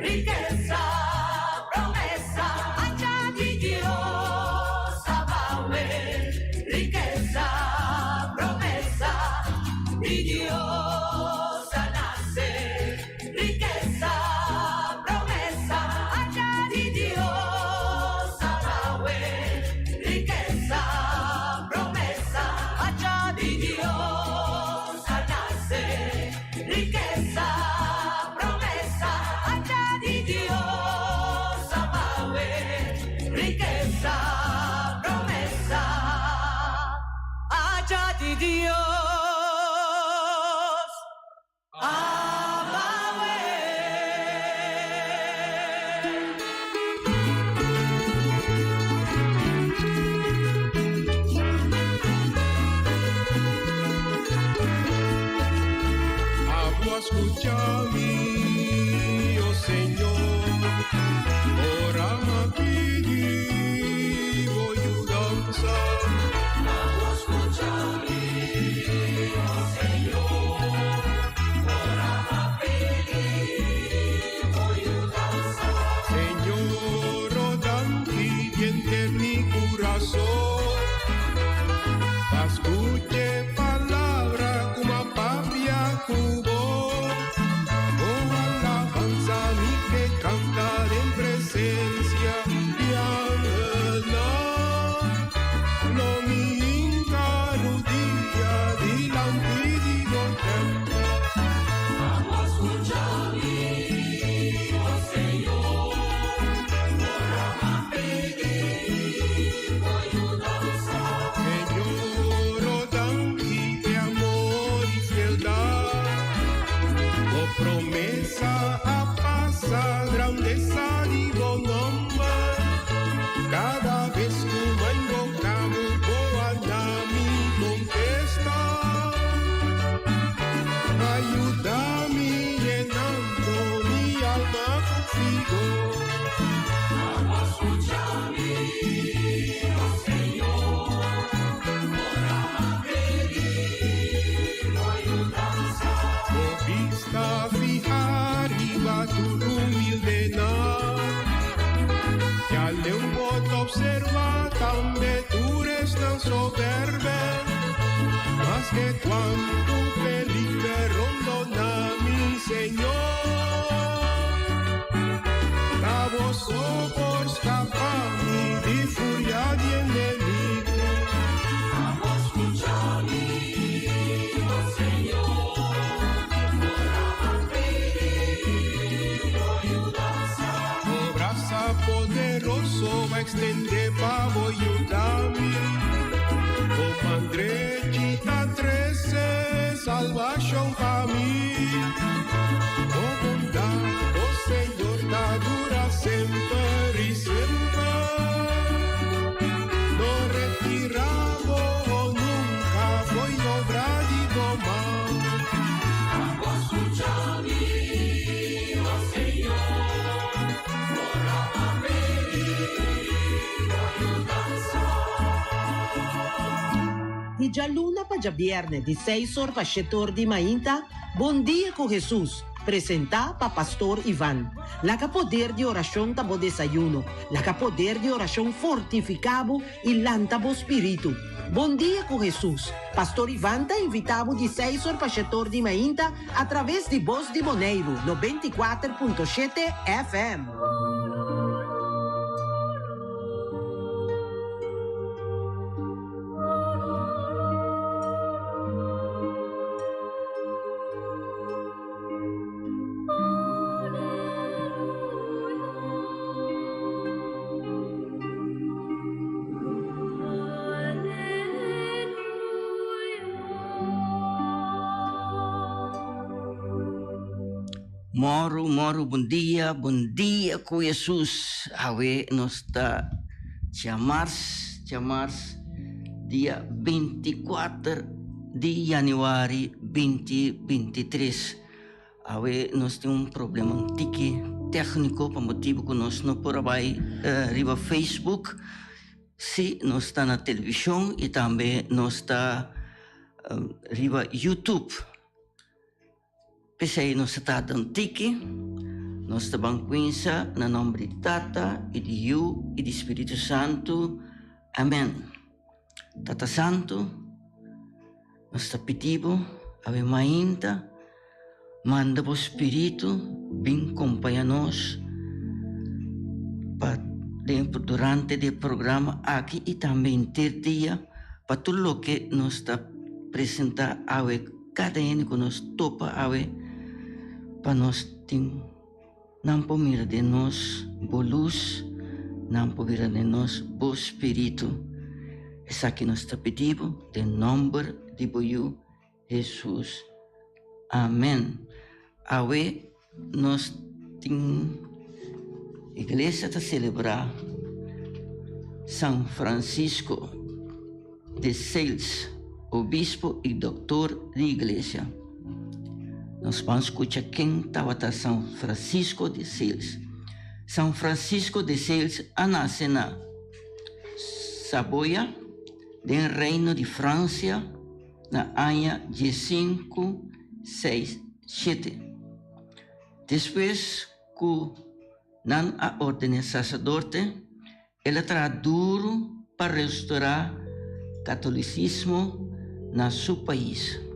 Rikesa, promesa, acha di Dios abawe. Rikesa, promesa, di Dios a nase. Rikesa, promesa, acha di Dios abawe. Rikesa, promesa, acha di Dios a nase. Rikesa, promesa, acha di Dios abawe. Rikesa, promesa, acha di Dios abawe. Abo a scucha mi, oh Señor, ora m'a pidi bo yudansa. Abo a scucha mi, oh Señor, ora m'a pidi bo yudansa. Señor, oh danki di henter mi curason, pa scucha e palabra cu m'a papia cu bo. Oh alabanza mi ke canta den presencia di angelnan. Lo mi hinca rudia dilanti di bo tempel. Abo a scucha mi, oh Señor, ora m'a pidi bo yudansa. Señor, oh danki p'e amor y fieldad. Bo promesa a pasa, grandeza di bo nomber. Cada bes cu m'a invoca bo, bo a da mi contesta. Ayuda mi yenando mi alma cu vigor. Abo a scucha mi, oh Señor, ora m'a pidi bo yudansa. Bo bista fiha riba tur humildenan. Ya leu bo ta observa tambe tur esnan soberbe. Maske cuantu peliger rondona mi, Señor, ta bo so por scapa mi di furia di enemigo. Abo a scucha mi, oh Señor, ora m'a pidi bo yudansa. Bo brasa poderoso b'a extende pa bo yuda mi. Bo man drechi ta trece salvacion pa mi. Bo bondad, oh Señor, ta dura semper y semper. No retira bo nunca fo'i obra di bo man. Abo a scucha mi, oh Señor, ora m'a pidi bo yudansa. Di djaluna pa djabièrnè di seis or pa shete or di mainta, Bon Dia ku Hesus, presentá pa Pastor Ivan. Laga poder di orashon ta bo desayuno, laga poder di orashon fortifiká bo i lanta bo spiritu. Bon Dia ku Hesus, Pastor Ivan ta invitá bo di seis or pa shete or di mainta atraves di Bos di Boneiru 94.7 FM. Moro, moro, bon dia, bon dia ku Hesus. Awe nos ta djamars, djamars dia bintikuater di januari binti bintitres. Awe nos tin un problema un tiki tékniko pa motibu ku nos no por a bai riba Facebook. Sí, nos ta na televishon i tambe nos ta riba YouTube. P'esei nos ta tarda un tiki. Nos ta ban kuinsa na nòmber di Tata i di Yu i di Spiritu Santu. Amèn. Tata Santu, nos ta pidi bo awe mainta, manda bo Spiritu bin kompaña nos pa den durante di e programa aki i tambe henter dia pa tur loke nos ta presentá awe kada hende ku nos topa awe pa nos tin Nan por mira den nos bo lus, nan por mira den nos bo spiritu. Esaki nos ta pidi bo den nomber di bo Yu Hesus. Amen. Awe nos tin iglesia ta celebra San Francisco de Sales, obispo y doctor di iglesia. Nos ban skucha ken tabata San Francisco de Sales. San Francisco de Sales a nase na Saboya, den Reino di Francia, na aña diesinku seis shete. Despues ku nan a ordené saserdote, El a traha duru pa restourá katolisismo na su pais.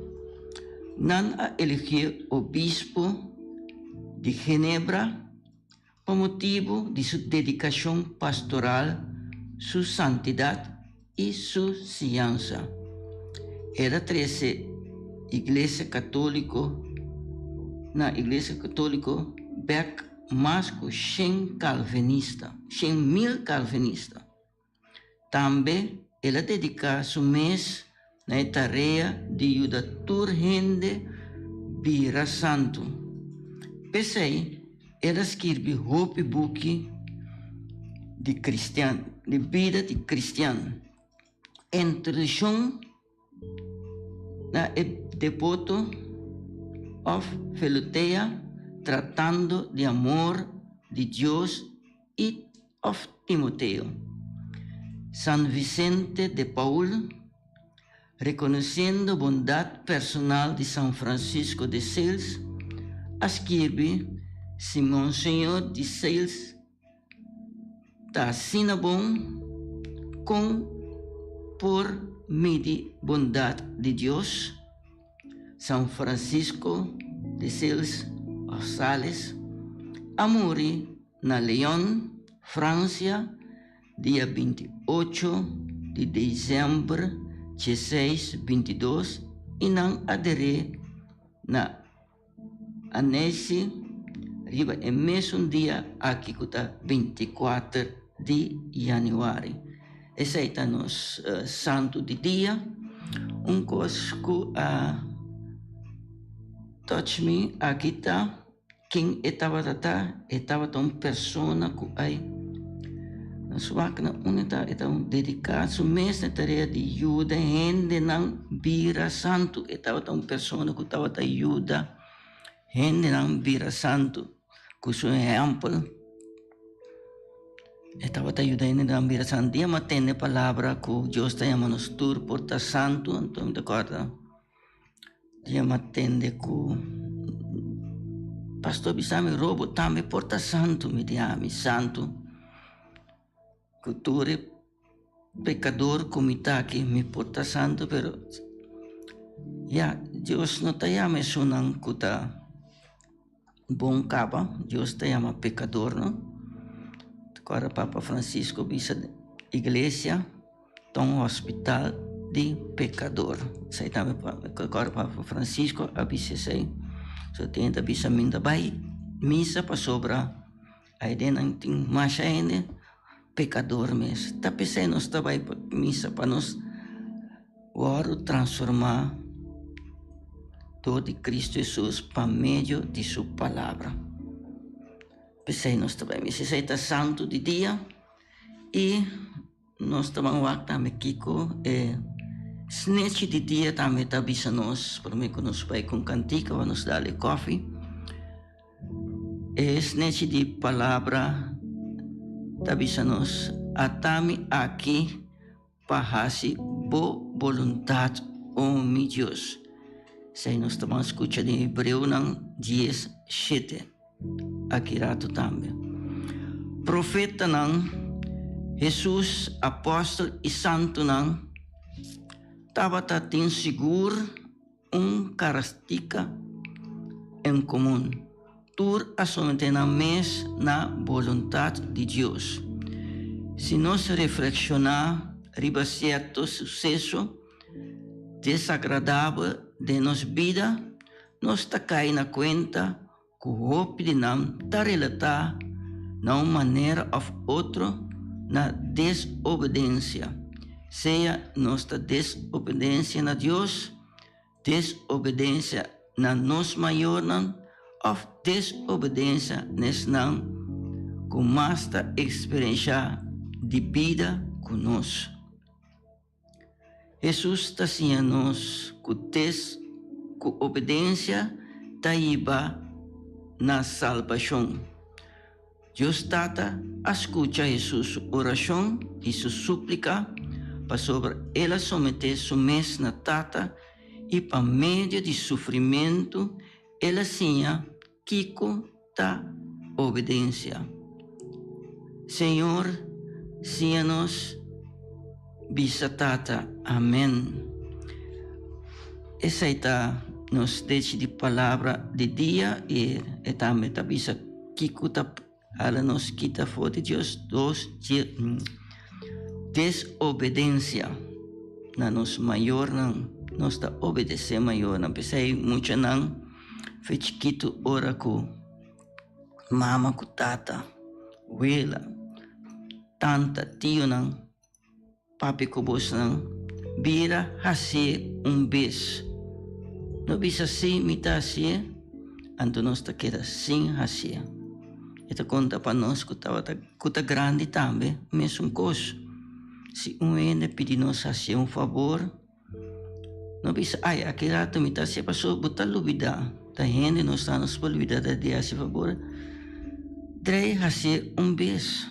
Nan a eligié obispu di Ginebra pa motibu di su dedikashon pastoral, su santidat i su siñansa. El a trese Iglesia Katóliko na Iglesia Katóliko bèk. Mas ku shen kalvinista, 100.000 kalvinista. Tambe el a dediká su mes na e tarea di yuda tur hende bira santu. P'esei, el a skirbi hopi buki di kristian, di bida di kristian. Introdushon Na e deboto of felutea tratando di amor di Dios i of Timoteo. San Vicente de Paul, reconociendo bondad personal di San Francisco de Sales, a skirbi si Monseñor de Sales Ta asina bon kon por midi bondat di Dios? San Francisco de Sales of Sales a muri na Lyon, Francia, dia 28 di desèmber 1622 i nan a der'é na Anesi riba e mesun dia aki ku ta 24 di yanüari. Esei ta nos santu di dia. Un kos ku a touch mi aki ta ken e tabata ta, e tabata un persona ku ai nos wak na unda ta, e ta un dediká su mes na e tarea di yuda hendenan bira santu. E tabata un persona ku tabata yuda hendenan bira santu ku su ehèmpel. E tabata yuda hendenan bira santu. Dia mi a tende palabra ku Dios ta yama nos tur por ta santu, anto mi ta kòrda Dia mi a tende ku pastor bisa mi, Robo tambe por ta santu. Mi di, Ami santu? Ku tur e pekador ku mi ta aki, mi por ta santu? Pero ya, Dios no ta yama esunnan ku ta bon kaba, Dios ta yama pekador, no? Ora Papa Francisco bisa iglesia ta un hospital di pekador. Esei tambe ora Papa Francisco a bisa esei. So tin ta bisa mi ta bai misa pasobra aiden nan tin masha hende pekador mes. Ta p'esei nos ta bai misa pa nos wòrdu transformá dor di Cristo Hesus pa medio di su palabra. P'esei nos ta bai misa. Esei ta santu di dia i nos ta ban wak tambe kiko e snechi di dia tambe ta bisa nos promé ku nos bai ku un kantika ora nos dal e kòfi. E snechi di palabra ta bisa nos, Atami aki pa hasi bo boluntat, o mi Dios. Esei nos ta ban skucha den Hebreonan 10, 7. aki rato tambe. Profetanan, Hesus, apòstel i santunan tabata tin sigur un karastika en komun, tur a someté nan mes na boluntat di Dios. Si nos reflekshoná riba sierto suseso desagradabel den nos bida, nos ta kai na kuenta ku hopi di nan ta relatá na un manera òf otro na desobedensia, sea nos ta desobedensia na Dios, desobedensia na nos mayornan òf desobedensia na esnan ku mas ta eksperenshá di bida ku nos. Hesus ta siña nos ku tes ku obedensia ta hiba na salbashon. Dios Tata a skucha Hesus su orashon i su súplika pasobra el a someté su mes na Tata i pa medio di sufrimentu el a siña kiko ta obedensia. Señor, siña nos bisa Tata, Amen. Esei ta nos dechi di palabra di dia i e tambe ta bisa kiko ta hala nos kita for di Dios, dos desobedensia na nos mayornan. Nos ta obedesé mayornan, p'esei muchanan. Fe chikitu ora ku mama ku tata, wela, tanta, tionan papia ku bosnan, bira hasié un bes. No bisa sí mi ta hasié, anto nos ta keda sin hasié. E ta konta pa nos ku tabata ku ta grandi tambe mesun kos. Si un hende pidi nos hasié un fabor. No bisa, Ai, aki rato mi ta hasi pasobra bo ta lubidá. Ta hende nos ta nos por lubidá ta di hasi fabor. Drei hasié un bes.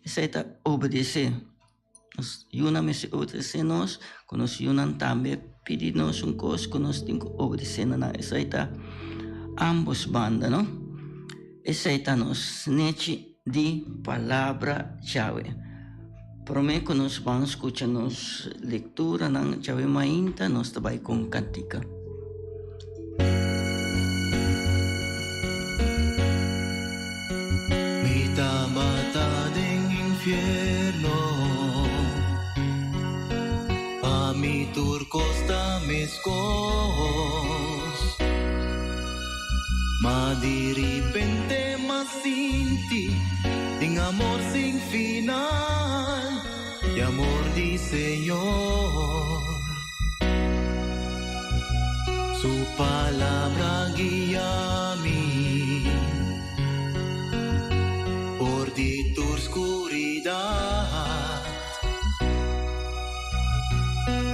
Esei ta obedesé. Nos yunan mester obedesé nos, ku nos yunan tambe pidi nos un kos ku nos tin ku obedesé na nan. Esei ta ambos banda, no? Esei ta nos nechi di palabra djawe. Promé ku nos ban skucha nos lekturanan djawe mainta, nos ta bai ku un kantika. Mi tabata den infierno, pa mi tur kos ta meskos. Ma di ripente m'a sinti den amor sin final, e amor di Señor. Su palabra guia mi for di tur scuridad.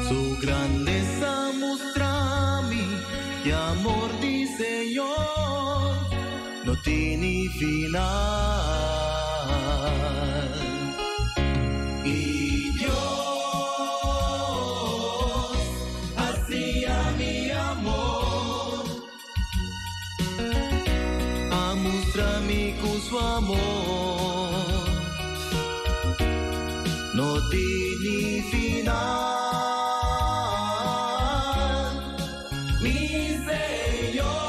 Su grandeza mustra mi e amor di Señor no tini final. Y Dios hacia mi amor, a mustra mi cu su amor no tini final. Mi Señor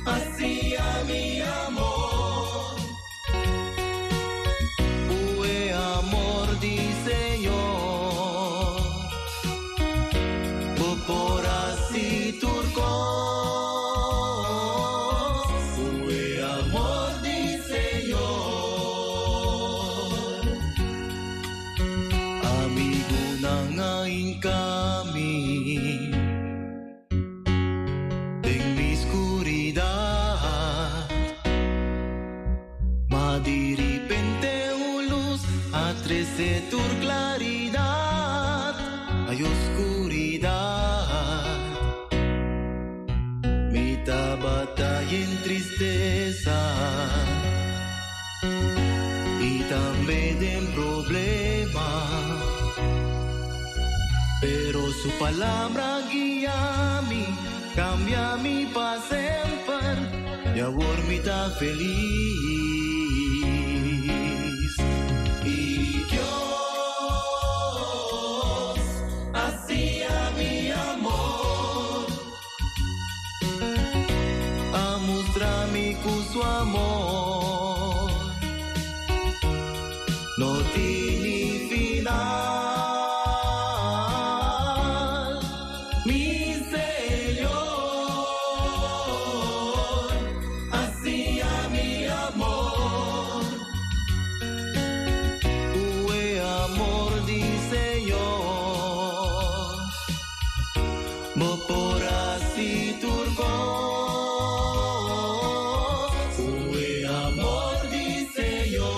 hacia mi amor. Ue amor di Señor, bo por haci tur cos. Ue amor di Señor. Amigonan a hinca mi den mi scuridad, ma di ripente un luz a trece tur claridad. Ay oscuridad, mi tabata yen tristeza y tambe den problema, pero su palabra guia mi, cambia mi pa semper. I awor mi ta felis. I Dios a siña mi amor, a mustra mi ku su amor no tini final. Mi Señor a siña mi amor. Ku e amor di Señor bo por hasi tur kos. Ku e amor di Señor.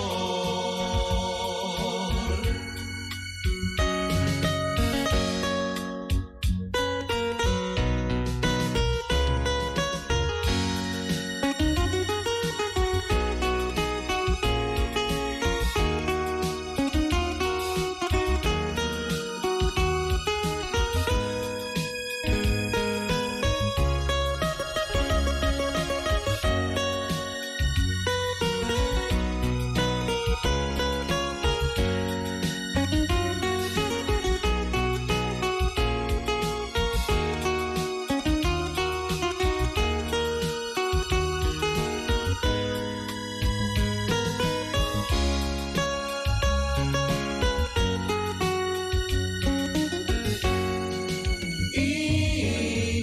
I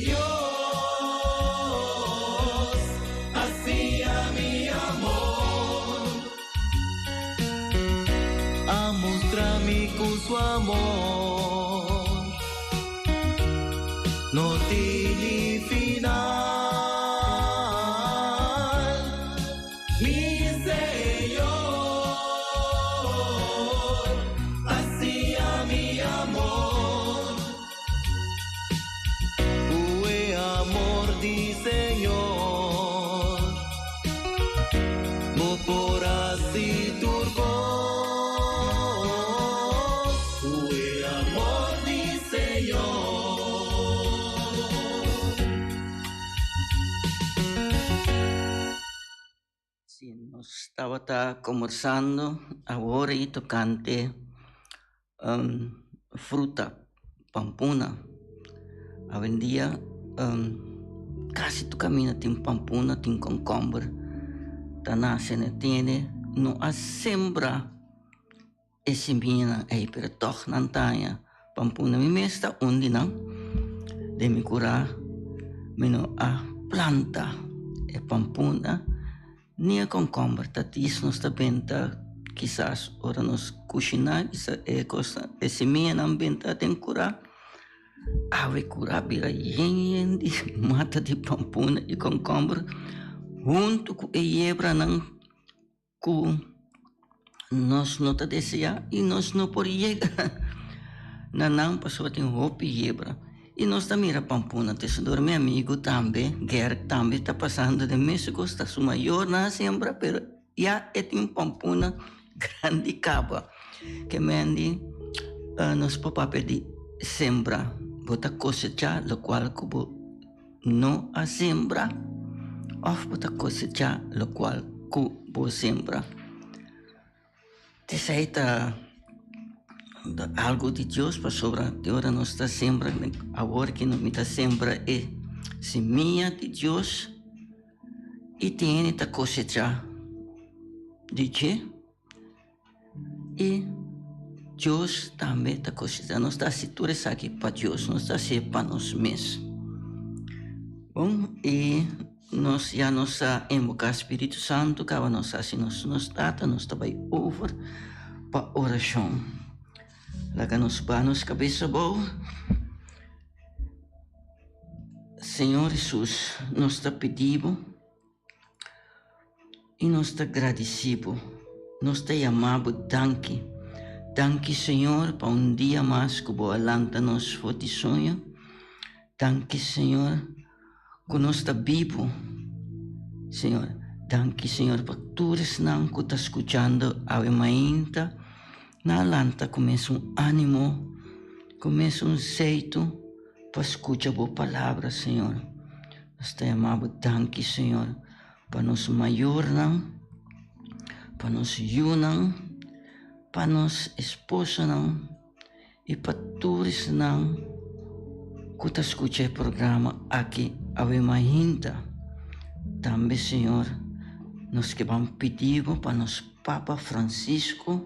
Dios a siña mi amor, a mustra mi ku su amor no tini final. Mi Señor a siña mi amor. Ku e amor di Señor bo por hasi tur kos. Ku e amor di Señor. Si, nos tabata kombersando awor ei tokante fruta, pampuna. Awendia kasi tur kaminda tin pampuna, tin komkomber ta nase. No tene, no a sembra e simianan ei, pero tòg nan ta haña pampuna. Mi mes ta un di nan. Den mi kurá mi no a planta e pampuna ni e kònkòmber. Ta dis nos ta benta kisas ora nos kushiná e kosnan, e simianan benta den kurá. Awe kurá bira yen yen di mata di pampuna i kònkòmber huntu ku e yebranan ku nos no ta deseá i nos no por yega na nan pasobra tin hopi yebra. I nos ta mira pampuna tesador. Mi amigu tambe, Gerrit, tambe ta pasando den mesun kos. Ta su mayornan a sembra, pero ya e tin pampuna grandi kaba. Ke mendi nos por papia di sembra, bo ta kosechá lokual ku bo no a sembra òf bo ta kosechá lokual ku bo sembra. Esei ta algu di Dios pasobra di ora nos ta sembra, awor ki mi ta sembra e simia di Dios i tin hende ta kosechá di dje. I Dios tambe ta kosechá. Nos ta hasi tur esaki pa Dios, nos ta hasié pa nos mes. Bon, i nos ya nos a invoká Spiritu Santu, kaba nos hasi nos nos Tata, nos ta bai over pa orashon. Laga nos baha nos kabes abou. Señor Hesus, nos ta pidi bo. I nos ta gradisí bo. Nos ta yama bo danki. Danki, Señor, pa un dia mas ku bo a lanta nos for di soño. Danki, Señor, ku nos ta bibu. Señor, danki, Señor, pa tur esnan ku ta skuchando awe mainta. Nan a lanta ku mesun ánimo, ku mesun seitu pa skucha bo palabra, Señor. Nos ta yama bo danki, Señor. pa nos mayornan, pa nos yunan, pa nos esposonan i pa tur esnan ku ta skucha e programa aki awe mainta. Tambe Señor nos ke ban pidi bo pa nos Papa Francisco,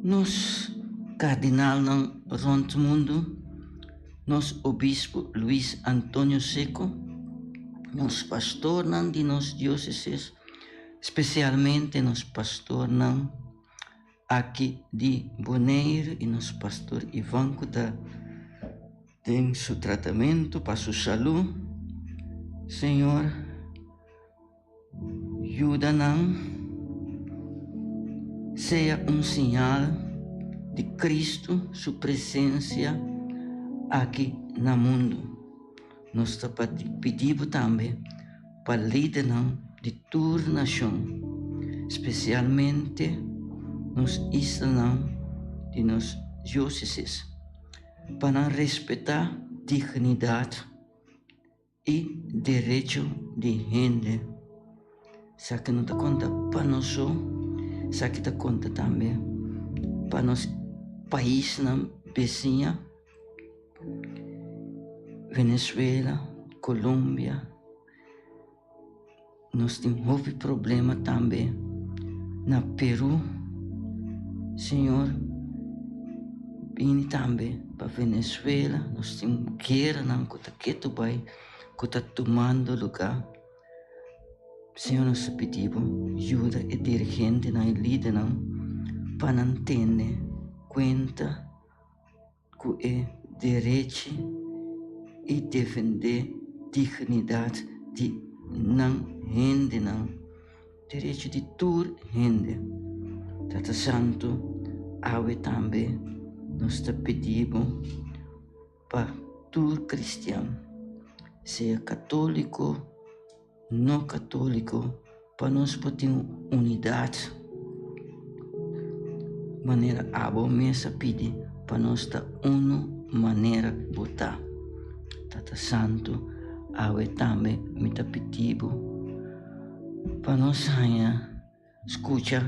Nos kardinalnan rònt mundu, nos obispu Luis Antonio Secco, nos pastornan di nos diósesis, spesialmente nos pastornan aki di Boneiru i nos pastor Ivan ku ta den su tratamentu pa su salú. Señor. Yuda nan sea un siñal di Cristo su presencia aki na mundo. Nos ta pidi bo tambe pa lidernan di tur nacion, specialmente nos islanan di nos diocesis, pa nan respeta dignidad. I derecho di hende. Esaki no ta konta pa nos so, esaki ta konta tambe pa nos paisnan besiña, Venezuela, Colombia. Nos tin hopi problema tambe na Peru. Señor, bini tambe pa Venezuela. Nos tin gueranan ku ta ketu bai, ku ta tumando lugá. Señor, nos ta pidi bo yuda e dirigentenan, e lidernan pa nan tene kuenta. Ku e derechi i defendé dignidat di nan hendenan, derechi di tur hende. Tata Santu, awe tambe nos ta pidi bo pa tur kristian, sea katóliko, no katóliko, pa nos por tin unidat manera abo mes a pidi pa nos ta unu manera bo ta. Tata Santu, awe tambe mi ta pidi bo pa nos haña skucha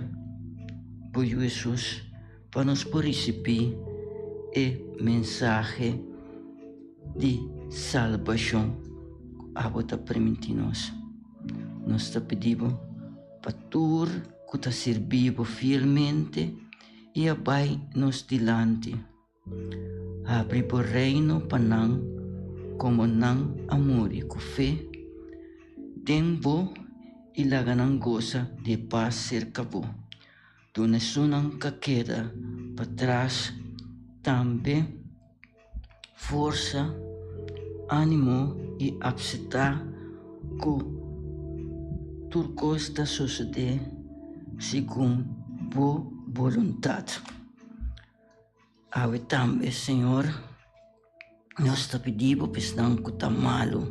bo Yu Hesus pa nos por risibí e mensahe di salbashon ku abo ta primintí nos. Nos ta pidi bo pa tur ku ta sirbi bo fielmente i a bai nos dilanti. Habri bo reino pa nan komo nan a muri ku fe den bo i laga nan gosa di e pas serka bo. Duna esunnan ka keda patras tambe forsa, ánimo i apseptá ku tur kos ta sosodé segun bo boluntat. Awe tambe, Señor, nos ta pidi bo pa esnan ku ta malu,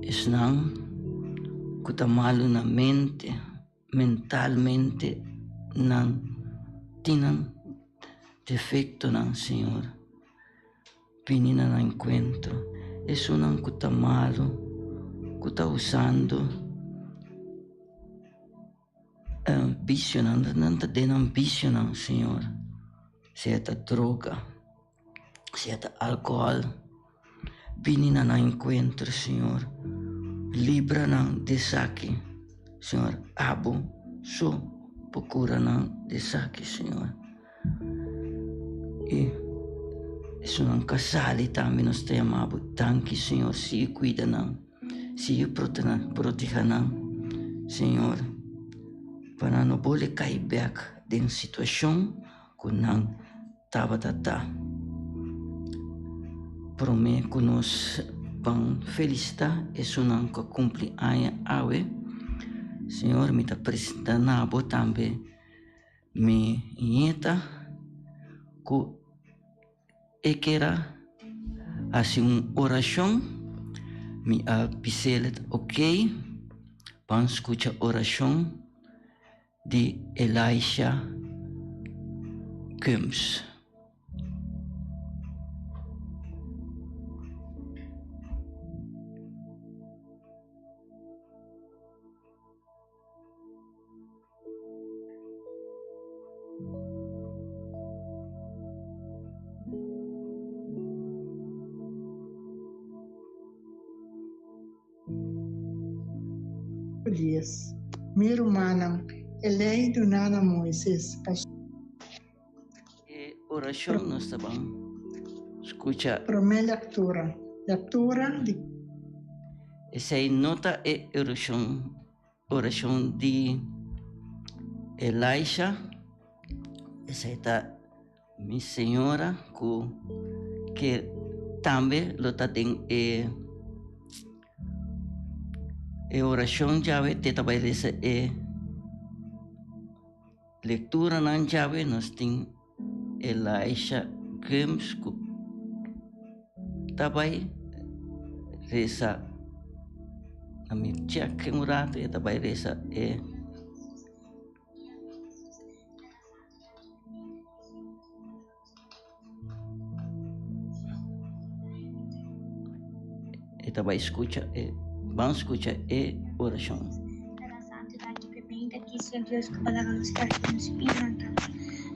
esnan ku ta malu na mente, mentalmente nan tin nan defektonan, Señor, bini na nan enkuentro. Esunnan ku ta malu, ku ta usando. Bisionan, nan ta den nan bisionan, Señor, sea ta droga, sea ta alcohol, bini na nan encuentro, Señor, libra nan di esaki, Señor, abo so por cura nan di esaki, Señor. I esunnan ka sali tambe nos ta yama bo danki, Señor, sigui cuida nan. Sigui proteha nan, Señor, pa nan no bolbe kai bek den situashon ku nan tabata ta. Promé ku nos ban felisitá esunnan ku a kumpli aña awe, Señor, mi ta presentá na bo tambe mi nieta ku. E kier a hasi un orashon, mi a bis'el ok, ban skucha orashon di Elisha Gumbs. 10. Mi rumannan, e lei duná na Moises pa su. E orashon nos ta ban skucha. Promé lektura, Lektura di. Esei no ta e orashon, orashon di Elisha, esei ta mi señora ku ke tambe lo ta den e. E orashon djawe te ta bai lesa e lekturanan djawe nos tin Elisha Gumbs ku ta bai resa na mi chèk un ratu e ta bai resa e. E ta bai skucha e ban skucha e orashon. Tata Santu, danki p'e beinta aki, Señor Dios, ku bo laga nos kasa ku nos pinan, Tata.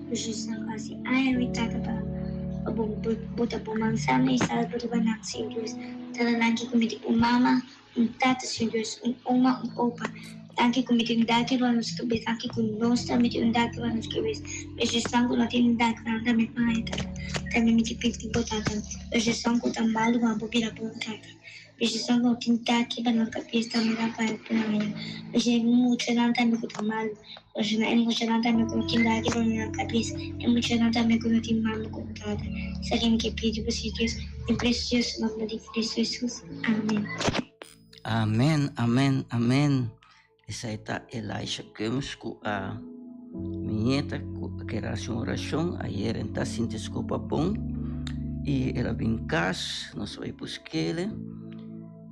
Nos esnan ku hasi aña mi Tata pa pa bo buta bo manzana i sal riba nan, Señor Dios. Tata, danki ku mi tin un mama Un tata, Señor Dios, un oma, un opa. Danki ku mi tin un dak riba nos kabes. Danki ku nos tambe tin un dak riba nos kabes. Esnan ku no tin un dak, nan tambe por haña, Tata. Tambe mi ta pidi bo, Tata, esnan ku ta malu, nan por bira bon, Tata. Esnan ku no tin dak riba nan kabes, tambe nan por haña. E muchanan tambe ku ta malu. Osina e muchanan tambe ku no tin dadi rond nan kabes, e muchanan tambe ku no tin mama ku tata. Esaki mi ke pidi bo, Señor Dios, den precioso nomber di Cristo Jesus. Amen. Amen, amen, amen. Esai ta Elisha Gumbs ku a mi nieta ku a kere hasi un orashon ayer en ta sinti skopa bon i el a bin kas nos a bai buskele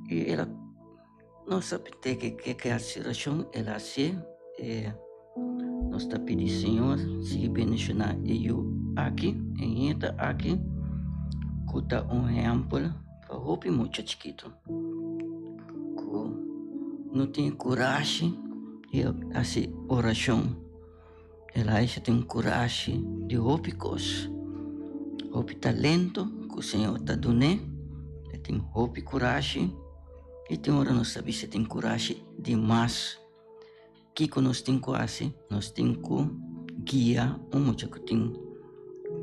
i el a Nos ta pidi ke ke hasi orashon el hasié e nos ta pidi Señor sigui bendishoná e yu aki e nieta aki ku ta un ehèmpel pa hopi mucha chikitu ku no tin kurashi di hasi orashon. Elisha tin kurashi di hopi kos, hopi talento ku Señor ta dun'é. E tin hopi kurashi i tin ora nos ta bisa e tin kurashi di mas. Kiko nos tin ku hasi? Nos tin ku guia un mucha ku tin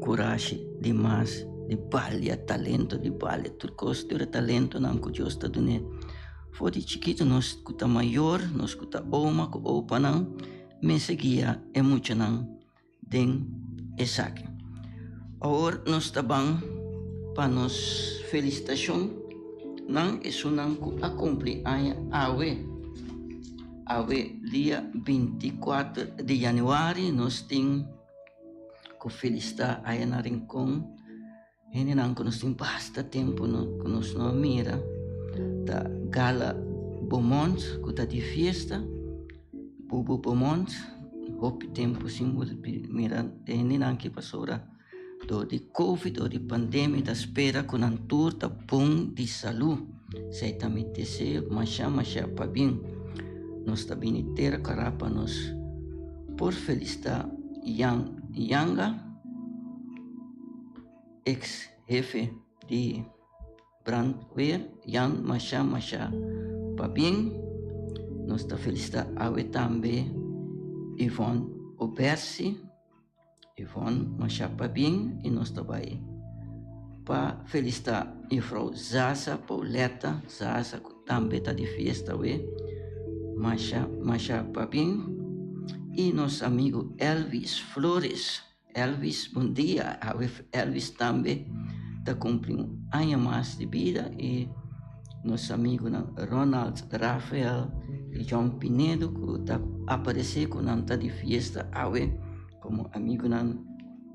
kurashi di mas, di balia talento, di balia tur kos, tur e talentonan ku Dios ta dun'é. For di chikitu nos ku ta mayor, nos ku ta oma ku opanan. Mester guia e muchanan den esaki. Awor nos ta ban pa nos felicitacion nan esunnan cu a cumpli aña awe. Awe dia 24 di januari nos tin cu felicita aya na Rincon. Hendenan ku nos tin basta tempu ku nos no a mira ta Gala Beaumont ku ta di fiesta, Bubu Beaumont, hopi tempu sin mira e hendenan aki pasobra dor di covid, dor di pandemia ta spera ku nan tur ta bon di salu. Esei ta mi deseo masha masha pabien. Nos ta bini tera kara pa nos por felisita Jan Yanga. Ex hefe di brandweer Jan masha masha pabien. Nos ta felicita awe tambe Yvonne Obersi. Yvonne masha pabien y nos ta bay pa felicita juffrouw Zaza Pauletta Zaza cu tambe ta di fiesta awe masha masha pabien y nos amigo Elvis Flores. Elvis bon dia, awe Elvis tambe ta cumpli un aña mas di bida y nos amigonan Ronald Rafael y John Pinedo cu ta aparece cu nan ta di fiesta awe como amigonan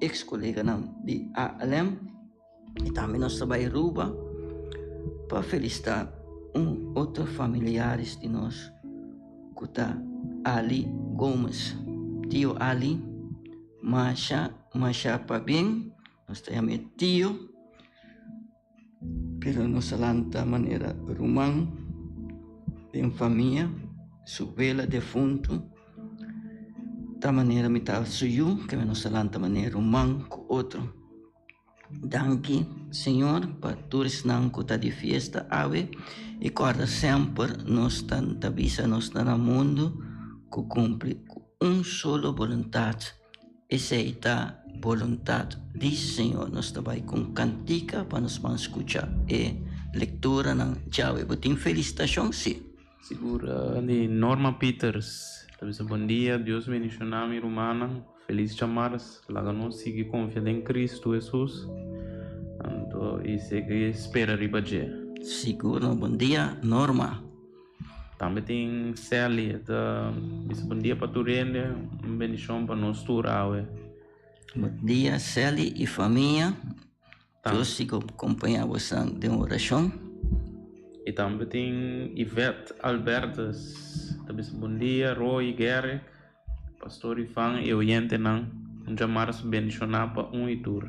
ex coleganan di ALM y tambe nos ta bay Aruba pa felicita un otro familiares di nos cu ta Ali Gomez. Tio Ali, masha masha pabien, nos ta yama e tio, pero nos a lanta manera ruman den famia, su wela defunto ta manera mi ta su yu, nos a lanta manera ruman cu otro. Danki. Señor pa tur esnan ku ta di fiesta awe i kòrda semper nos ta ta bisa nos ta na mundu ku kumpli ku un solo boluntat, esei ta boluntat di Señor. Nos ta bai ku un kantika pa nos ban skucha e lekturanan djawe. Bo tin felisitashon? Si. Sigur di Norma Pieters ta bisa bon dia Dios bendiciona mi rumannan feliz djamars laga nos sigui confia den Cristo Jesus anto y sigui spera riba dje. Sigur no bon dia Norma. Tambe tin Sally e ta bisa bon dia pa tur hende un bendicion pa nos tur awe. Bon dia Sally y famia. Dios siga kompañá bosan den orashon. I tambe tin Yvette Albertus ta bisa bon dia Roy, Gerrick, Pastor Ivan i oyentenan. Un djamars bendishoná pa un i tur.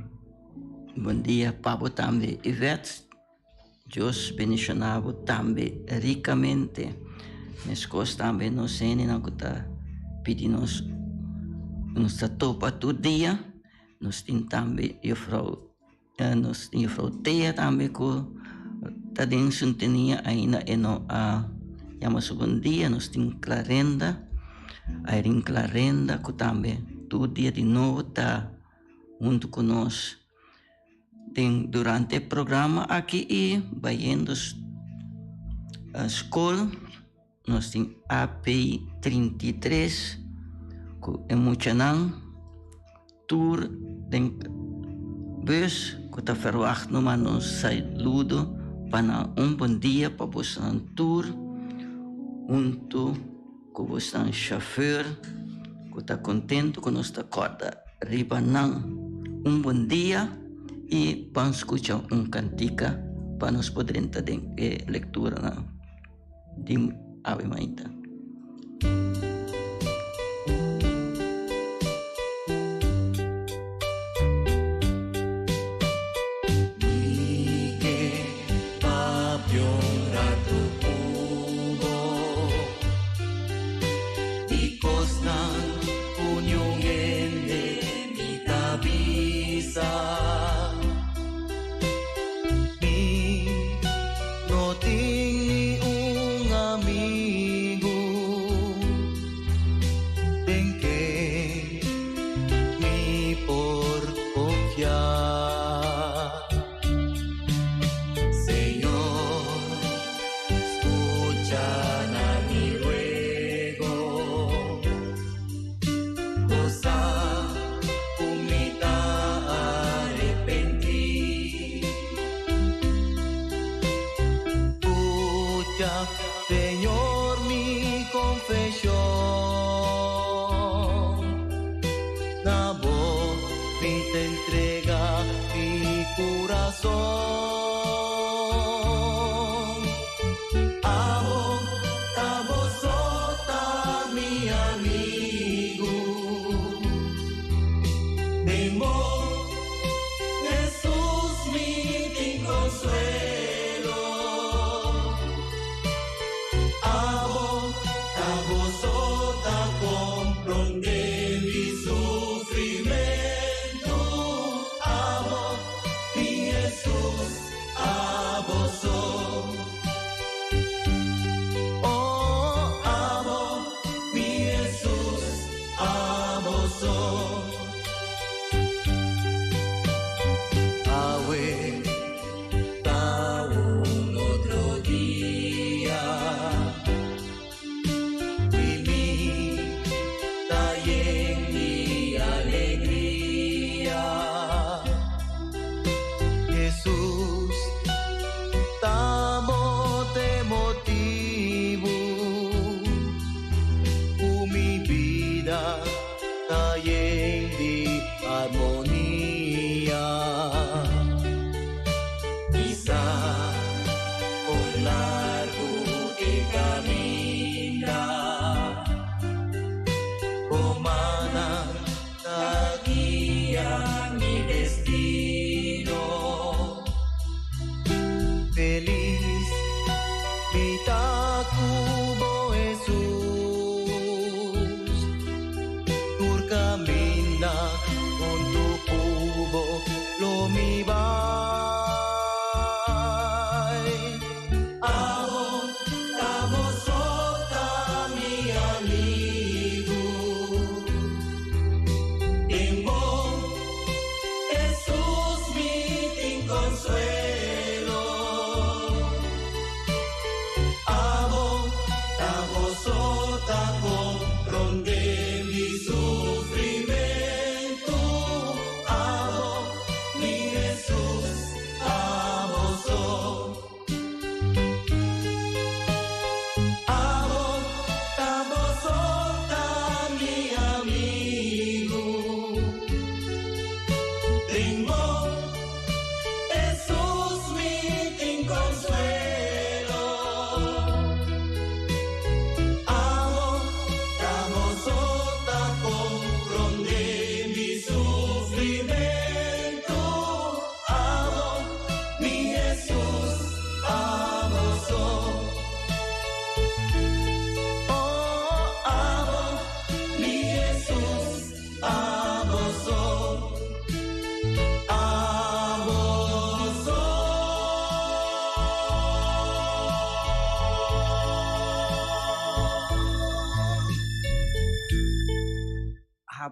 Bon dia pa bo tambe Yvette. Dios bendishoná bo tambe rikamente. Meskos tambe nos hendenan ku ta pidi nos nos ta topa tur dia. Nos tin tambe juffrouw nos tin juffrouw Thea tambe ku ta den sintonia ainda e no a yama su bon dia. Nos tin Clarenda, Irene Clarenda ku tambe tur dia di nobo ta huntu ku nos den durante e programa aki i bayendo skol. Nos tin AP 33 ku e muchanan tur den bus ku ta ferwagt numa nos saludo pa nan un bon dia pa bosnan tur huntu ku bosnan shofùr ku ta kontentu ku nos ta kòrda riba nan un bon dia i ban skucha un kantika pa nos por drenta den e lekturanan. Di awe mainta. Mi ke papia un ratu ku bo Di kosnan ku niun hende mi ta bisa. Mi no tin ni un amigu den ken mi por konfia. Señor, skucha na mi ruego. Bo sa ku mi ta arepentí. Skucha, Señor, mi konfeshon. Na bo mi ta entrega mi kurason. Abo ta bo so ta mi amigu. Den bo, Hesus, mi tin konsuelo. Abo ta bo so ta konsuelo.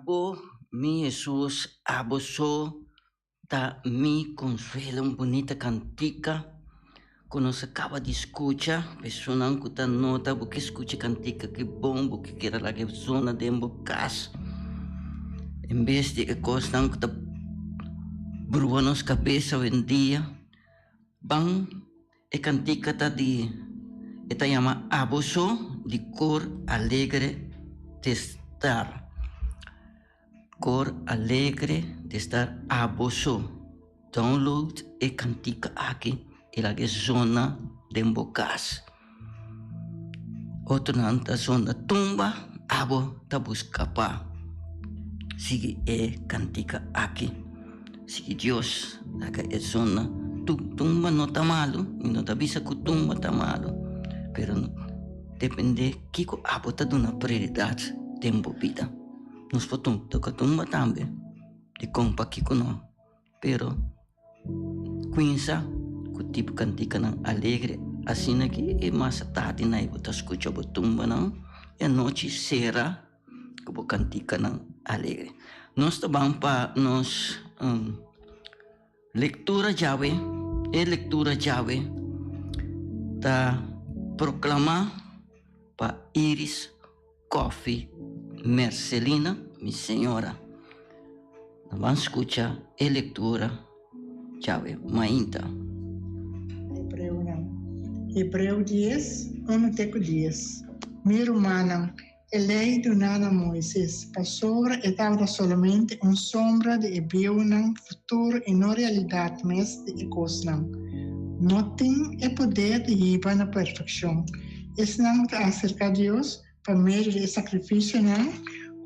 Abo, mi Hesus, abo so ta mi konsuelo. Un bunita kantika ku nos a kaba di skucha. Personan ku ta nota bo ke skucha kantika ki bon, bo ke keda laga e zona den bo kas. En bes di e kosnan ku ta brua nos kabes awendia, ban E kantika ta di e ta yama Abo So di Kor Alegre de Star. Kor Alegre de Star Abo So. Download e kantika aki i laga e zona den bo kas. Otronan ta zona tumba, abo ta buska pa sigui e kantika aki. Sigui Dios, laga e zona. Tumba no ta malu, mi no ta bisa ku tumba ta malu, pero depende kiko abo ta duna prioridat den bo bida. Nos por toka tumba tambe, dikon pakiko no? Pero kuinsa ku tipo kantikanan alegre asina ki e mas tardi na bo ta skucha bo tumbanan i anochi sera ku bo kantikanan alegre. Nos ta ban pa nos lektura djawe. E lektura djawe ta proklamá pa Iris Coffee Mercelina, mi señora. Nos ban scucha e lectura djawe mainta. Hebreonan. Hebreo dies, unu te ku dies. Mi rumannan, e Lei duná na Moises, pasobra e tabata solamente un sombra di e bieunan futuro i no realidat mes di e kosnan, no tin e poder di hiba na perfekshon. Esnan ku ta aserká Dios pa medio di e sakrifisionan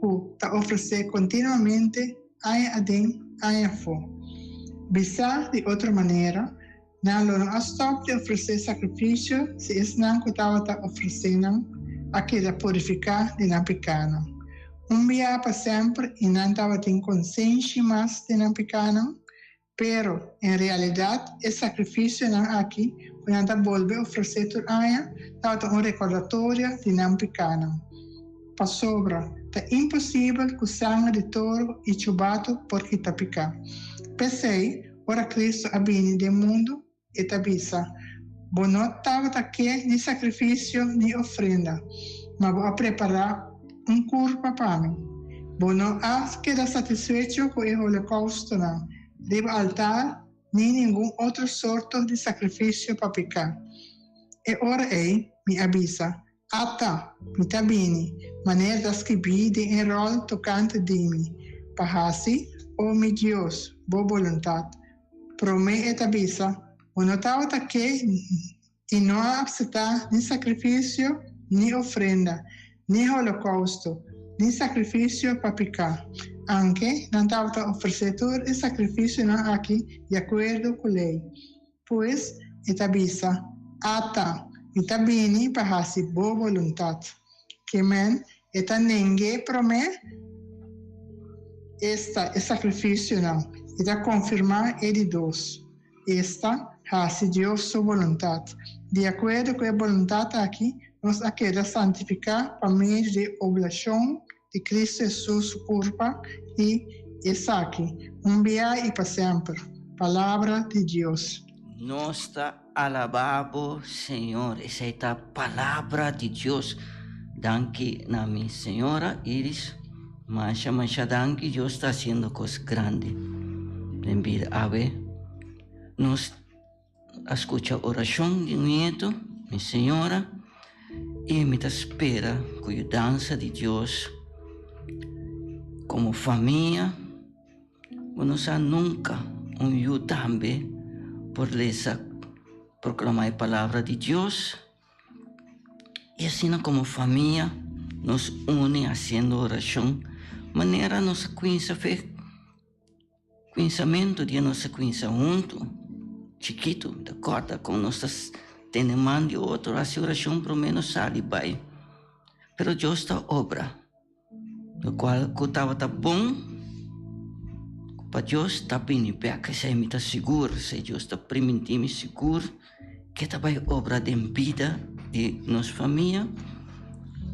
ku ta ofresé kontinuamente aña aden, aña afó. Bisá di otro manera, nan lo no a stòp di ofresé sakrifisio si esnan ku tabata ofresé nan a keda purifiká di nan pikánan un biaha pa semper i nan tabatin konsenshi mas di nan pikánan. Pero, en realidat, e sakrifisionan aki ku nan ta bolbe ofresé tur aña tabata un rekordatorio di nan pikánan. Pasobra, ta imposibel ku sanger di toro i chubatu por kita piká. P'esei, ora Kristu a bini den mundu, E ta bisa, Bo no tabata ke ni sakrifisio ni ofrenda, ma bo a prepará un kurpa pa mi. Bo no a keda satisfecho ku e holokoustonan riba altar ni ningun otro sorto di sakrifisio pa piká. E ora ei mi a bisa, Ata, mi ta bini, manera ta skibí den e ròl tokante di mi, pa hasi, o mi Dios, bo boluntat. Promé e ta bisa, Bo no tabata ke i no a apseptá ni sakrifisio, ni ofrenda, ni holokousto, ni sakrifisio pa piká, anke nan tabata ofresé tur e sakrifisionan aki di akuerdo ku Lei. Pues, e ta bisa, Ata, mi ta bini pa hasi bo boluntat. Ke men, e ta neng'é promé, esta, e sakrifisionan, i ta konfirmá e di dos, esta, hasi Dios su boluntat. Di akuerdo ku e boluntat aki, nos a keda santifiká pa medio di e oblashon di Cristo Hesus su curpa y esaki, un bia y pa semper. Palabra di Dios. Nos ta alabá bo, Señor. Esei ta Palabra di Dios. Danki na mi señora Iris. Masha, masha danki. Dios ta haciendo cos grandi den bida. Awe nos A skucha orashon di nietu, mi señora, i mi ta spera ku yudansa di Dios komo famia bo no sa nunka un yu tambe por lesa proklamá e palabra di Dios i asina komo famia nos uni hasiendo orashon manera nos a kuinsa fe. Kuinsamentu di nos a kuinsa huntu, chikitu, mi ta kòrda kon nos ta tene man di otro, hasi orashon promé nos sali bai. Pero Dios ta obra, lokual ku tabata bon pa Dios ta bini bèk, esei mi ta sigur, esei Dios ta primintí mi sigur ke ta bai obra den bida di nos famia.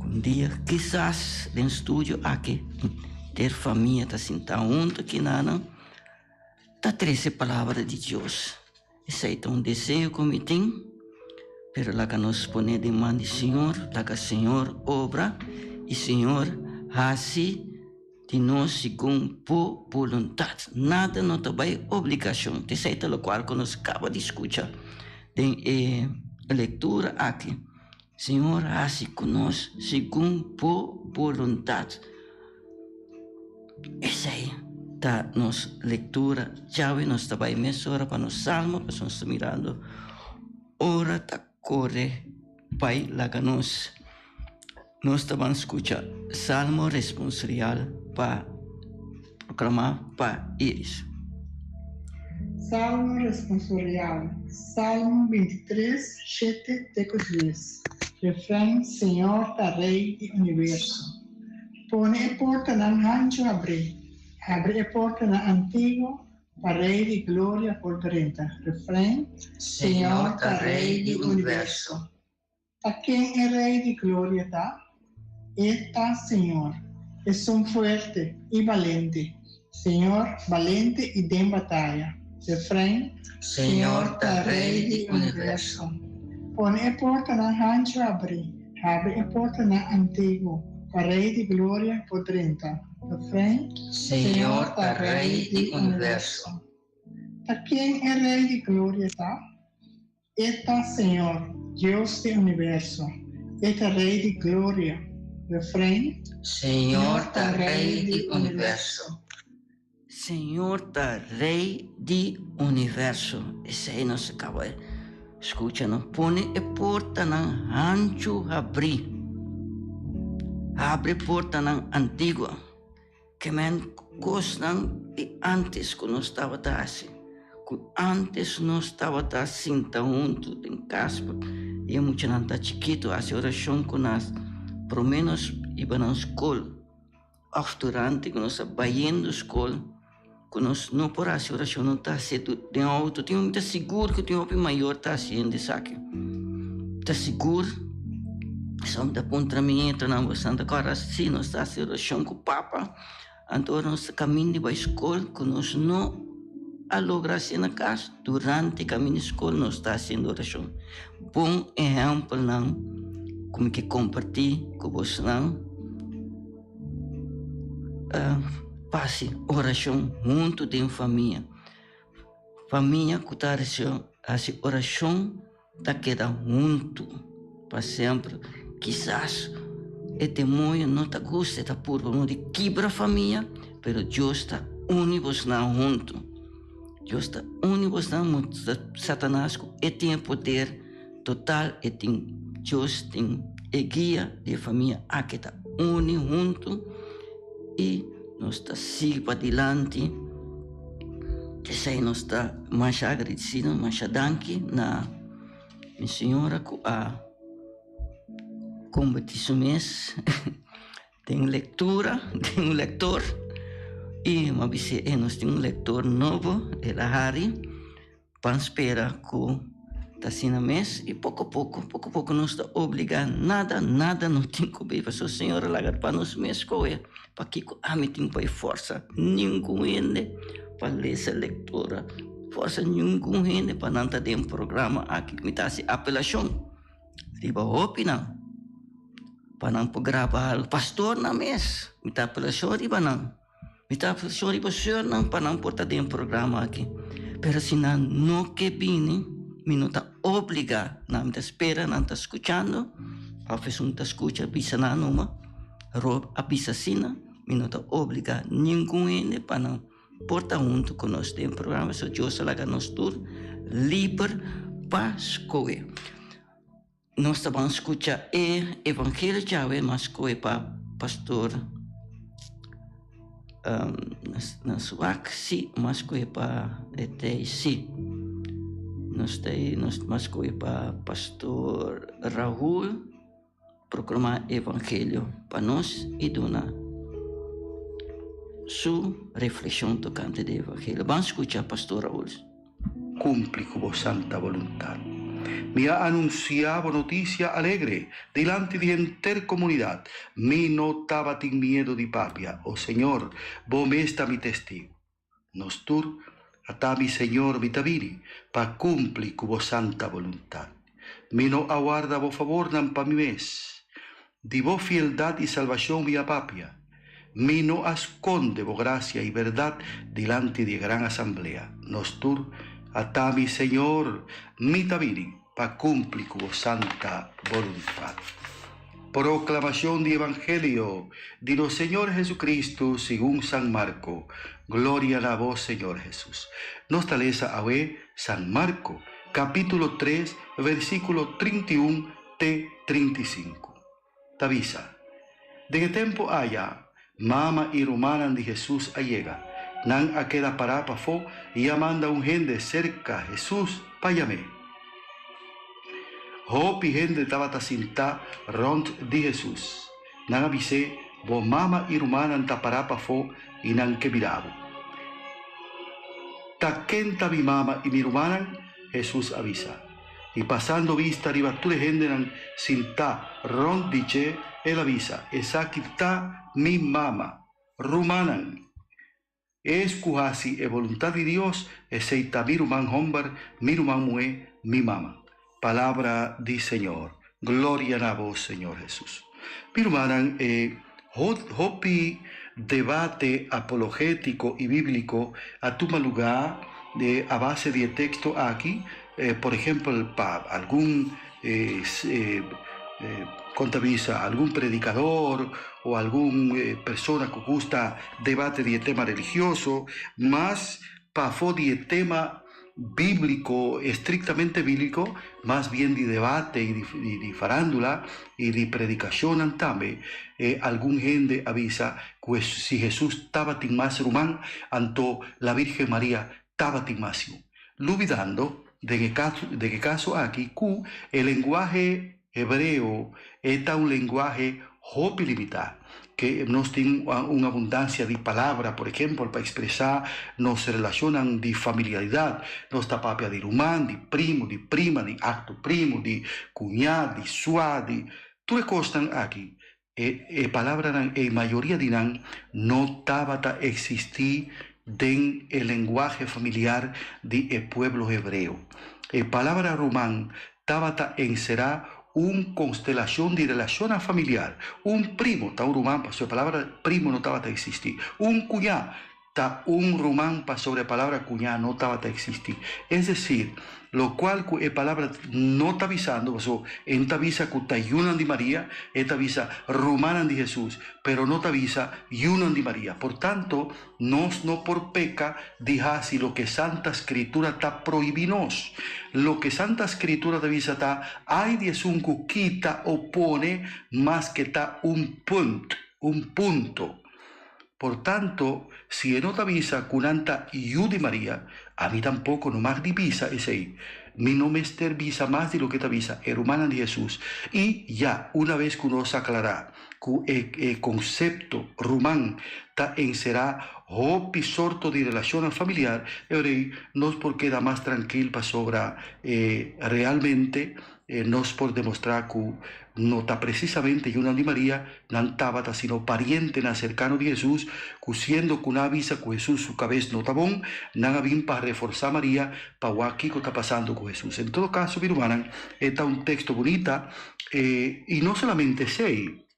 Un dia kisas den studio aki. henter famia ta sinta hunto kinanan ta trese palabra di Dios. Esei ta un deseo ku mi tin, pero laga nos pone den man di Señor, laga Señor obra i Señor hasi di nos segun bo boluntat. Nada no ta bai obligashon. Esei ta lokual ku nos kaba di skucha den e lektura aki. Señor hasi ku nos segun bo boluntat. Esei ta nos lektura djawe. Nos ta bai mesora pa nos salmo, pasobra nos ta mirando ora ta kore bai laga nos. Nos ta ban skucha salmo responsorial pa proklamá pa Iris. Salmo responsorial, Salmo 23, shete te ku dies. Refrain, Señor ta Rei di universo. Pone e portanan hanchu habrí, habri e portanan antiguo pa Rei di gloria por drenta. Refrain, Señor ta Rei di universo. Ta ken e Rei di gloria ta? E ta Señor, esun fuerte i balente, Señor balente i den bataya. Refrain, Señor ta Rei di universo. Pone e portanan hanchu habrí, habri e portanan antiguo, pa Rei di gloria por drenta. Refrain, Señor ta Rei di universo. Ta ken e Rei di gloria ta? E ta Señor, Dios di universo, E ta Rey di gloria. Refrain. Señor ta Rey di universo. Señor ta Rey di universo. Esei nos a caba di scucha, no? Pone e portanan hanchu habrí. Habri portanan antigua. Ke men kosnan di ántes ku nos tabata hasi, ku ántes nos tabata sinta huntu den kas i e muchanan ta chikitu hasi orashon ku nas promé nos iba nan skol òf durante ku nos a bayendo skol ku nos no por hasi orashon no ta hasi den outo. Tin mi ta sigur ku tin hopi mayor ta hasiendo esaki. Ta sigur. Esei mi ta puntra mi nietonan, boso ta kòrda si nos ta hasi orashon ku papa? Anto ora nos ta kaminda di bai skol ku nos no a logra hasi na kas, durante kaminda di skol nos ta hasiendo orashon. Bon ehèmpelnan ku mi ke kompartí ku bosonan. Pa hasi orashon huntu den famia. Famia ku ta hasi orashon ta keda huntu pa semper. Kisas e demoño no ta gusta, e ta purba modo di kibra famia, pero Dios ta uni bosnan huntu. Dios ta uni bosnan, Satanas ku e tin e poder total, e tin, Dios tin e guia di e famia aki ta uni huntu i nos ta sigui padilanti. Esei nos ta masha agradecido, masha danki na mi señora ku a kombertí su mes den lektura, den un lektor. I mi a bis'é, e nos tin un lektor nobo, el a hari. Ban spera ku ta asina mes i poko poko, poko poko nos ta obligá nada, nada no tin ku bei pasobra Señor a laga pa nos mes kohe. Pakiko ami tin ku bai forsa ningun hende pa lesa lektura, forsa ningun hende pa nan ta den programa aki ku mi ta hasi apelashon riba hopinan pa nan por graba algu. Pastornan mes mi ta apelashon riba nan. Mi ta sorry pa seurnan pa nan por ta den programa aki, pero si nan no ke bini, mi no ta obliga nan, mi ta spera nan ta skuchando, of esun ta skucha bisa nan numa, Rob a bisa asina, mi no ta obliga ningun hende pa nan por ta huntu ku nos den programa, so Dios a laga nos tur liber pa skohe. Nos ta ban skucha e evangelio djawe mas koe pa pastor na swak si mas koe pa etei si nos ta nos mas koe pa pastor Raul proklama evangelio pa nos i duna su reflekshon tokante di evangelio ban skucha pastor Raul. Kumpli ku bo santa boluntat. Mi a anunsiá bo notisia alegre dilanti di henter komunidat. Mi no tabatin miedu di papia. O Señor, bo mes ta mi testigu. Nos tur a ta mi Señor mi ta bini pa kumpli ku bo santa boluntat. Mi no a warda bo fabornan pa mi mes. Di bo fieldat i salbashon mi a papia. Mi no a skonde bo grasia i bèrdat dilanti di e gran asamblea. Nos tur a ta mi Señor mi ta bini pa kumpli ku bo santa boluntat. Proclamacion di Evangelio di nos Señor Jesucristo segun San Marco. Gloria na bo, Señor Jesus. Nos ta lesa awe San Marco, capítulo 3, versículo 31 te 35. Ta bisa, Den e tempo aya, mama i rumannan di Jesus a yega. Nan a keda pará pafó i a manda un hende serka Jesus pa yam'é. Hopi hende tabata sintá rònt di Hesus. Nan a bis'é, Bo mama i rumannan ta pará pafó i nan ke bira bo. Ta ken ta mi mama i mi rumannan? Hesus a bisa. I pasando bista riba tur e hendenan sintá rònt di dje, el a bisa, Esaki ta mi mama, rumannan. Es ku hasi e boluntat di Dios, esei ta mi ruman hòmber, mi ruman muhé, mi mama. Palabra di Señor. Gloria na bo, Señor Hesus. Mi rumannan, e hopi debate apologétiko i bíbliko a tuma lugá a base di e teksto aki. Por ehèmpel, pa algun Kon ta bisa algun predikador o algun persona ku gusta debate di e tema religioso, mas pafó di e tema bíbliko, estriktamente bíbliko, mas bien di debate i di farándula i di predikashonnan tambe, algun hende a bisa ku si Hesus tabatin mas ruman, anto la Virgen Maria tabatin mas yu. Lubidando den e kaso den e kaso aki ku e lenguahe hebreo e ta un lenguahe hopi limitá, ke nos tin un abundansia di palabra, por ehempel, pa ekspresá nos relashonnan di familiaridat. Nos ta papia di ruman, di primu, di prima, di akto primu, di kuñá, di suá, di tur e kosnan aki. E e palabranan ei mayoria di nan no tabata eksistí den e lenguahe familiar di e pueblo hebreo. E palabra ruman tabata enserá un konstelashon di relashonnan familiar. Un primo ta un ruman pasobra e palabra primo no tabata eksistí. Un kuñá Ta un ruman pasobra e palabra cuñá no tabata existi. Es decir, locual cu e palabra no ta bisando, pasobra e no ta bisa cu ta yunan di Maria, e ta bisa rumannan di Hesus, pero no ta bisa yunan di Maria. Por tanto, nos no por peca di haci loke Santa Scritura ta prohibi nos. Loke Santa Scritura ta bisa ta, Ay di esun cu kita o pone maske ta un punt, un punto. Por tanto, si e no ta bisa ku nan ta yu di Maria, ami tampoko no mag di bisa esei. Mi no mester bisa mas di loke ta bisa e rumannan di Hesus. I ya, una bes ku nos aklará ku e e konsepto ruman ta enserá hopi sorto di relashonnan familiar, e ora ei nos por keda mas trankil pasobra e realmente nos por demostrá ku no ta presisamente yunan di Maria nan tabata, sino parientenan serkano di Hesus, ku siendo ku nan a bisa ku Hesus su kabes no ta bon, nan a bin pa reforsá Maria pa wak kiko ta pasando ku Hesus. En todo kaso, mi rumannan, e ta un teksto bunita, i no solamente esei.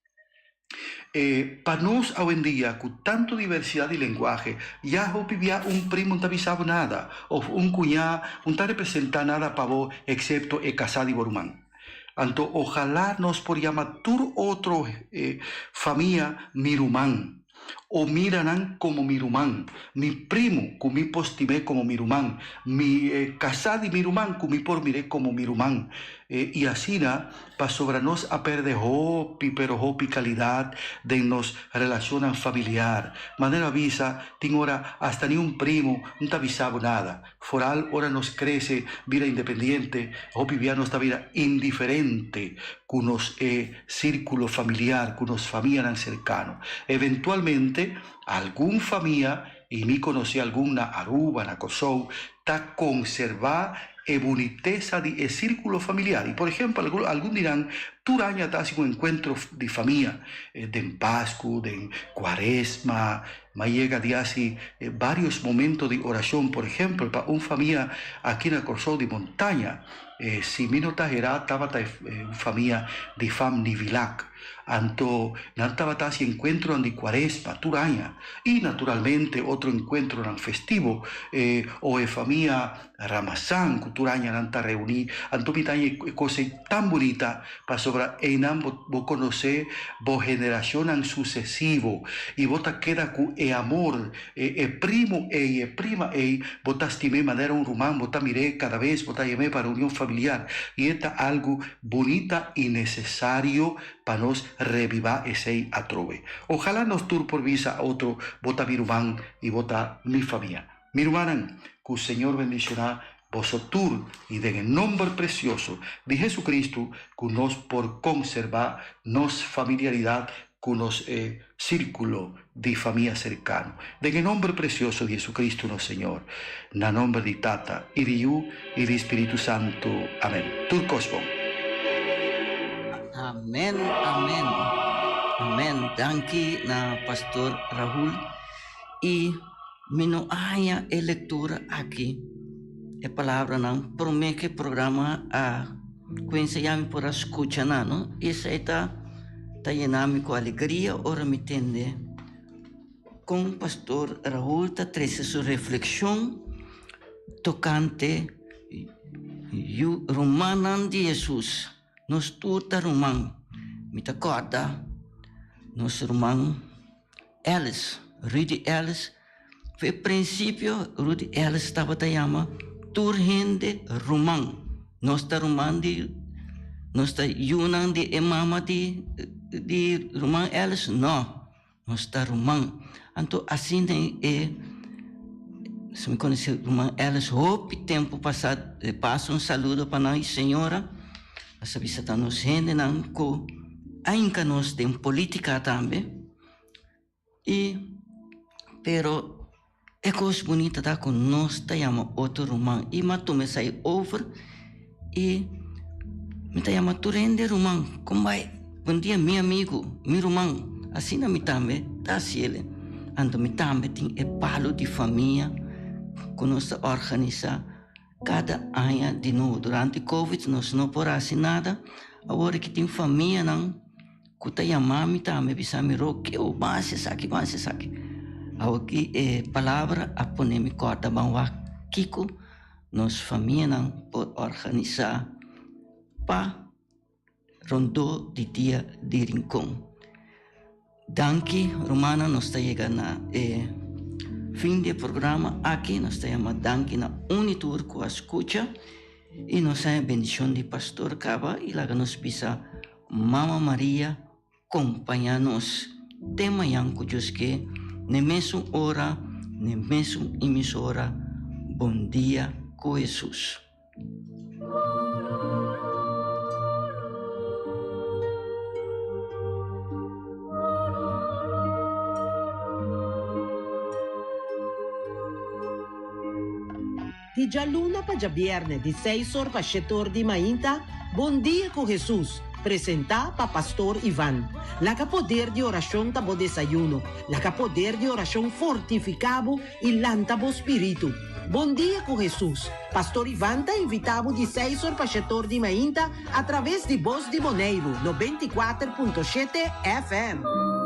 Pa nos awendia ku tantu diversidat di lenguahe, ya hopi bia un primo no ta bisa bo nada òf un kuñá no ta representá nada pa bo eksepto e kasá di bo ruman. Anto ojalá nos por yama tur otro famia mi ruman o mira nan komo mi ruman, mi primo ku mi por stim'é komo mi ruman, mi kasá di mi ruman ku mi por mir'é komo mi ruman. I asina pasobra nos a perde hopi pero hopi calidad den nos relacionnan familiar. Manera a bisa, tin ora hasta ni un primo no ta bisa bo nada. Foral ora nos crece bira independiente, hopi bia nos ta bira indiferente cu nos e circulo familiar, cu nos famianan cercano. Eventualmente algun famia, y mi conoce algun na Aruba, na Corsou, ta conserva. e bunitesa di e círculo familiar. Y por ejemplo, algun, algun dirán, tur aña ta haci un encuentro di famia, den Pascu, den Cuaresma, ma yega di haci varios momento di oracion, por ejemplo, pa un famia aki na Corsou di Montaña, si mi no ta hera, tabata un famia di fam Nivilac. Anto nan tabata hasi enkuentronan di kuaresma tur aña i naturalmente otro enkuentronan festivo o e famia Ramazan ku tur aña nan ta reuní. Anto mi ta haña e kos ei tan bunita pasobra einan bo bo konosé bo generashonnan susesivo i bo ta keda ku e amor, e e primo ei, e prima ei, bo ta stim'é manera un ruman, bo ta mir'é kada bes, bo ta yam'é pa reunion familiar i e ta algu Bunita i nesesario pa nos rebibá esei atrobe. Ojalá nos tur por bisa a otro, Bo ta mi ruman i bo ta mi famia. Mi rumannan, ku Señor bendishoná boso tur i den e nomber presioso di Jesucristo ku nos por konserbá nos familiaridat ku nos e sírkulo di famia serkano. Den e nomber presioso di Jesucristo nos Señor. Na nomber di Tata, i di Yu, i di Spiritu Santu. Amen. Tur kos bon. Amen amen amen danki na pastor Rahul y mi no a haña e lectura aki e palabranan prome ke programa a Kuensa ya mi por a skucha nan, no? Esei ta ta yena mi ku alegria ora mi tende kon Pastor Raul ta trese su reflekshon tokante yu rumannan di Hesus. Nos tur ta ruman. Mi ta kòrda nos ruman Ellis, Rudy Ellis, Fe prinsipio Rudy Ellis tabata yama tur hende ruman. Nos ta ruman di, nos ta yunan di e mama di di ruman Ellis? No, nos ta ruman. Anto asina e, si mi konosé ruman Ellis hopi tempu pasá, de paso un saludo pa nan i señora, a sa bisa ta nos hendenan ku a hinka nos den polítika tambe. I pero e kos bunita ta ku nos ta yama otro ruman i mi a tuma esei over i mi ta yama tur hende ruman. Kon bai? Bon dia mi amigu, mi ruman. Asina mi tambe ta hasi el. Anto mi tambe tin e palu di famia ku nos ta organisá kada aña di nobo. Durante covid nos no por hasi nada, awor ki tin famianan. Ku ta yama mi tambe bisa mi Rocky o ban hasi esaki ban hasi esaki. Awoki e palabra a pone mi kòrda ban wak kiko nos famianan por organisá pa rondó di dia di Rincon. Danki rumannan nos ta yega na e fin di e programa aki nos ta yama danki na un i tur ku a skucha i nos haña bendishon di pastor kaba i laga nos bisa Mama Maria kompañá nos te mañan ku Dios ke, n'e mesun ora, n'e mesun emisora. Bon dia ku Hesus. Di djaluna pa djabièrnè di seis or pa shete or di mainta, Bon Dia ku Hesus, presentá pa Pastor Ivan. Laga poder di orashon ta bo desayuno, laga poder di orashon fortifiká bo i lanta bo spiritu. Bon Dia ku Hesus, Pastor Ivan ta invitá bo di seis or pa shete or di mainta atraves di Bos di Boneiru, 94.7 FM.